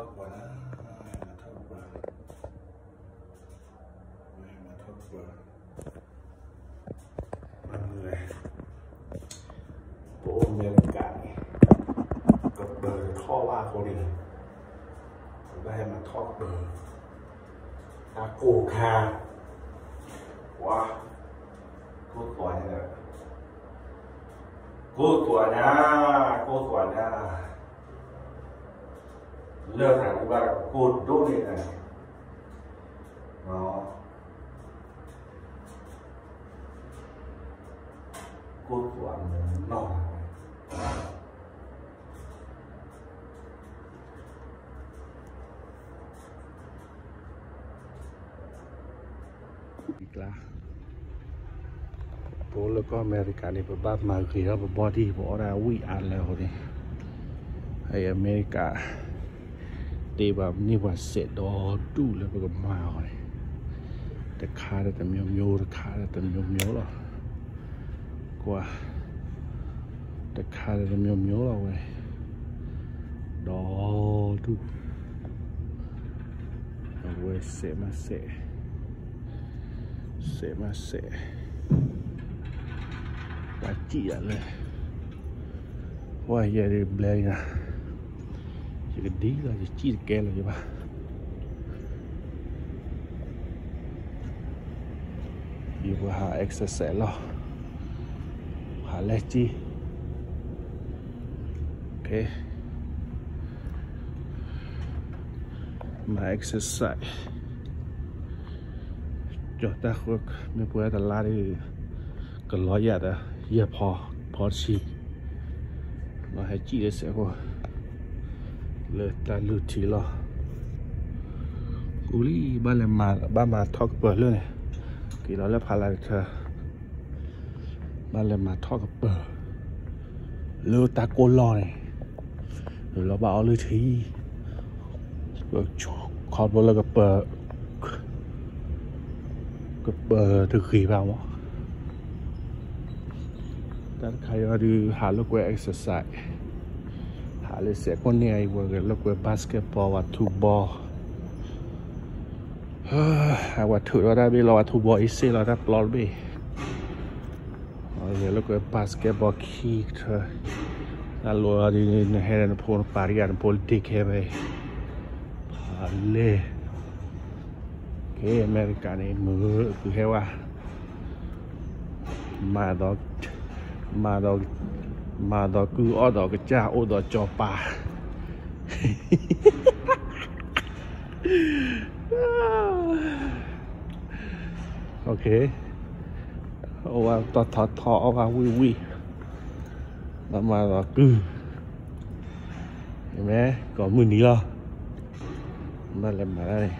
ထီၣ်ကပၢၤနၤ, မၤထီၣ်ကပၢၤ, မၤထီၣ်ကပၢၤ, မၤမုာ်ဝဲ, ပအိၣ်အမဲရကၤန့ၣ် ကပၢၤထီၣ်ဘၣ်အဃိန့ၣ် ပဘၣ်ဟဲမၤထီၣ်ကပၢၤ, တၢ်ကိၢ်ခါ, ဝါ, ကိၢ်သွးညါ, ကိၢ်သွးညါ, ကိၢ်သွးညါ, လၢသးဒုးဘၣ်ကိၢ်ဒိၣ်န့ၣ်, ကိၢ်သွးမနီၢ်ဝဲ ကျါ, ပအိၣ်လၢကီၢ်အမဲရကၤန့ၣ် ပဘၣ်မၤဂ့ၤထီၣ်ပဘီဒံၣ် ပအီၣ်ဒၣ်ဝံၣ်အါလၢအဃိန့ၣ်, အံၤအမဲရကၤ တ့ပှၤန့ၢ်ပှၤစဲးဒီဒူၣ်လၢပကမၤအီၤန့ၣ်, တခါတၢ်တမျိုးမျိုး တခါတၢ်တမျိုးမျိုးလီၤ. ကွၢ်, တခါတၢ်တမျိုးမျိုးလီၤဝဲ, ဒီဒူၣ်, အဝဲစဲးမးစဲး, စဲးမးစဲး, ပှၤစံၣ်ယၤလၢ ပှၤယဲဒ်ဘျဲနၤ, ယကဒ်လီၤ ယစံၣ်တကဲလၢၤယဘၣ်, ယပှၤဟး exercise လီၤ, ဟးလဲၤစံၣ်, မၤ exercise, ကၠီၤတၢ်ဃၢ မ့ၢ်ပှဲၤတလါဒီး ကလီယၤဒီး ယဲၢ်ဖီ, ဖီတဆံ, လီၤဟဲစံၣ်လၢစဲးဖိ, လၢတၢ်လုၢ်ထံလီၤ, ကူလံ ဘၣ်လဲၤမၤ ဘၣ်မၤထီၣ်ကပၢၤလၢန့ၣ်, က့ၤလီၤလၢဖးလၢ်ကထၢ ဘၣ်လဲၤမၤထီၣ်ကပၢၤ လၢတၢ်ကိၢ်လီၢ်န့ၣ်, လၢလီၤဘၣ်အီၣ်လုၢ်ထံ, ခီဖျိလၢကပၢၤ, ကပၢၤတဂ့ၤဘၣ်မး, တၢ်တခါအံၤဒုး ဟးလိာ်ကွဲ exercise, ဟးလၢစဲးခိၣ်န့ၣ်အံၤ ဝဲဂဲၤလိာ်ကွဲ basketball ဝဲ ထူဘီ အဝဲထုးထီၣ်တၢ်ဘ့ၣ်လီၤ ဝဲထူဘီအံၤစ့ၢ်လီၤ တၢ်ပျီတဘ့ၣ်, ဂဲၤလိာ်ကွဲ basketball ခံကထၢ, တၢ်လိၣ်လီၤဒ်န့ၣ် နဟဲဒီးနဖိနပၢ်တဂၤ နဖိလၢ daycare ဖဲ, ဖးလဲၢ်, ကဲ အမဲရကၤန့ၣ် မုာ်သုဟဲဝဲ မၤဒီး, မၤဒီး, မၤဒီးကုၢ်အီၣ်ဒီးကစၢ်အိၣ်ဒီးစီၤပၤ, okay, အီၣ်ဝဲတီထီထီ အီၣ်ဝဲဝံၣ်ဝံၣ်, ဘၣ်မၤဒီးကုၢ်, မ့ၢ်ကိးမုၢ်နံၤလီၤ, ဘၣ်လဲၤမၤဒၣ်န့ၣ် မၤဝဲတီ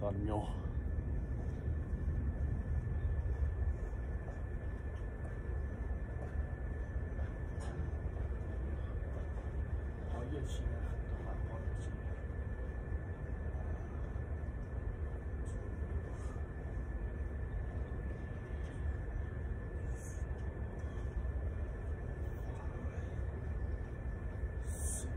တမျိုး အီၣ်ယဲၢ်ဆံ တဖးဖီယဲၢ်ဆံ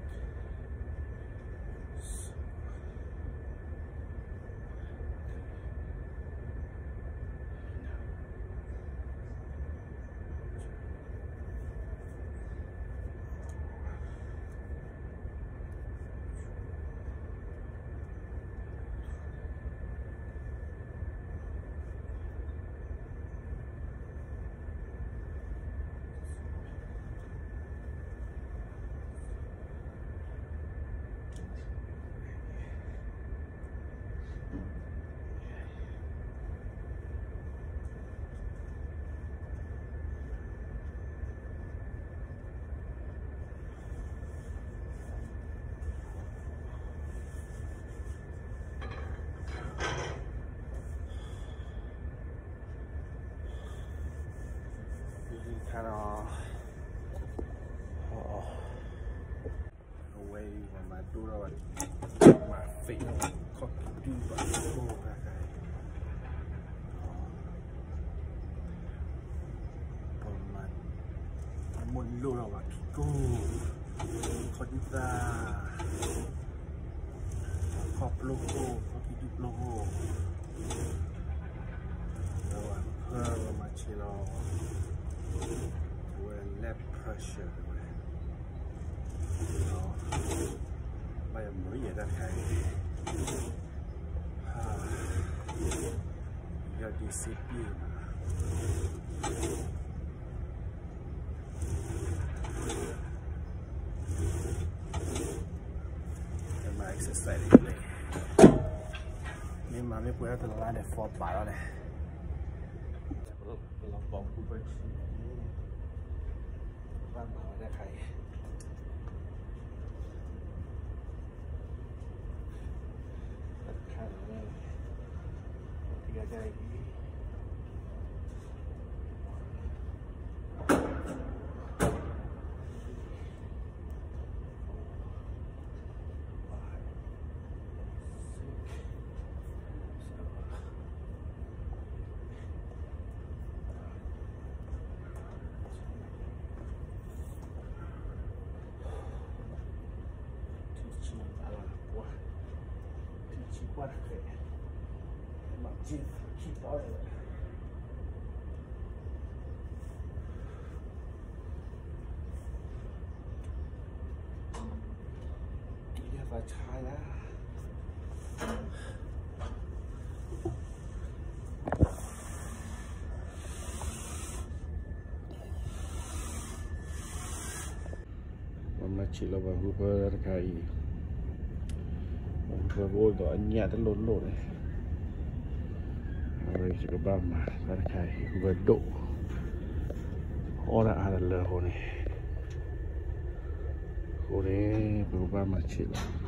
ခါဒီး အဝဲအံၤ ပမၤဒိၣ်ထီၣ်ဘၣ်, မၤ fade ထီၣ်ဘၣ် ခီၣ်ဖံးဒုၣ်ဘၣ်ခိၣ်ခါခါအံၤ, ပမၤ မိၢ်လိၣ်ထီၣ်ဘၣ်ခံကိၢ်, ခီၣ်ဒုၣ်သၣ်, ခီၣ်ပျိၢ်ခိၣ်, ခီၣ်ဖံးဒုၣ်ပျိၢ်ခိၣ်, ဒီးပှၤဖၢပှၤမၤဆံးလီၤ, အဝဲ leg pressure ဝဲ, ဘၣ်ယမုာ်ယဲတၢ်တခါအံၤ, ယီၢ်ဒံးစ့ပ့ၢ်မး မ့ၢ်မၤ exercise န့ၣ်, မ့ၢ်မၤမ့ၢ်ပှဲၤထီၣ်တလါန့ၣ် form ပာ်လီၤန့ၣ်, ဘၣ်မၤဝဲဒၣ်ခါအံၤ, တခါန့ၣ်, တခါအံၤ ထံဆံပှၢ်တဖျၢၣ်, မၤက့ၤခံတီၤလီၤ, ဒ်ယသးဆါယၤ ပှၤမၤဆံးလီၤပှၤဟူဖၢတၢ်တခါအံၤ, ပှၤဟူဖၢကအိၣ်ဒီးအညၣ်တလိၣ်လိၣ်န့ၣ်, အဝဲယကဘၣ်မၤတၢ်တခါအံၤ ဟူဖၢဒိၣ်, အီၣ်တၢ်အါတလၢအဃိန့ၣ်, အဃိန့ၣ် ပကဘၣ်မၤဆံးလီၤ.